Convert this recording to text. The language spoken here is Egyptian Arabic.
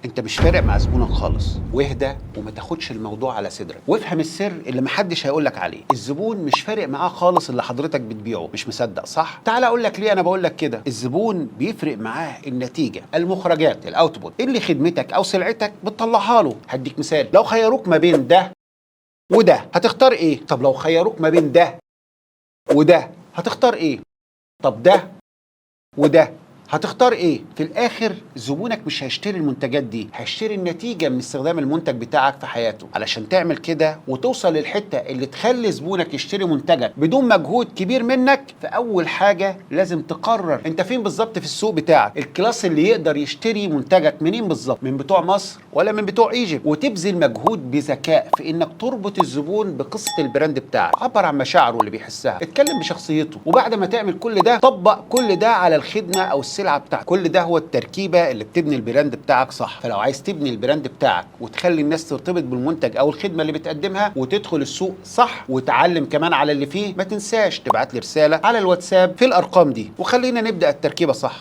انت مش فارق مع زبونك خالص، واهدى وما تاخدش الموضوع على صدرك، وافهم السر اللي محدش هيقولك عليه. الزبون مش فارق معاه خالص اللي حضرتك بتبيعه. مش مصدق صح؟ تعال اقول لك ليه انا بقول لك كده. الزبون بيفرق معاه النتيجه، المخرجات، ال output اللي خدمتك او سلعتك بتطلعها له. هديك مثال، لو خيروك ما بين ده وده هتختار ايه؟ طب لو خيروك ما بين ده وده هتختار ايه؟ طب ده وده هتختار ايه؟ في الاخر زبونك مش هيشتري المنتجات دي، هيشتري النتيجة من استخدام المنتج بتاعك في حياته. علشان تعمل كده وتوصل للحتة اللي تخلي زبونك يشتري منتجك بدون مجهود كبير منك، فاول حاجة لازم تقرر انت فين بالظبط في السوق بتاعك، ال class اللي يقدر يشتري منتجك منين بالظبط، من بتوع مصر ولا من بتوع Egypt، وتبذل مجهود بذكاء في انك تربط الزبون بقصة ال brand بتاعك. عبر عن مشاعره اللي بيحسها، اتكلم بشخصيته، وبعد ما تعمل كل ده طبق كل ده على الخدمة او السلعة بتاعتك. كل ده هو التركيبة اللي بتبني ال brand بتاعك صح. فلو عايز تبني ال brand بتاعك وتخلي الناس ترتبط بالمنتج او الخدمة اللي بتقدمها وتدخل السوق صح وتعلم كمان على اللي فيه، ما تنساش تبعت لي رسالة على الواتساب في الارقام دي، وخلينا نبدا التركيبة صح.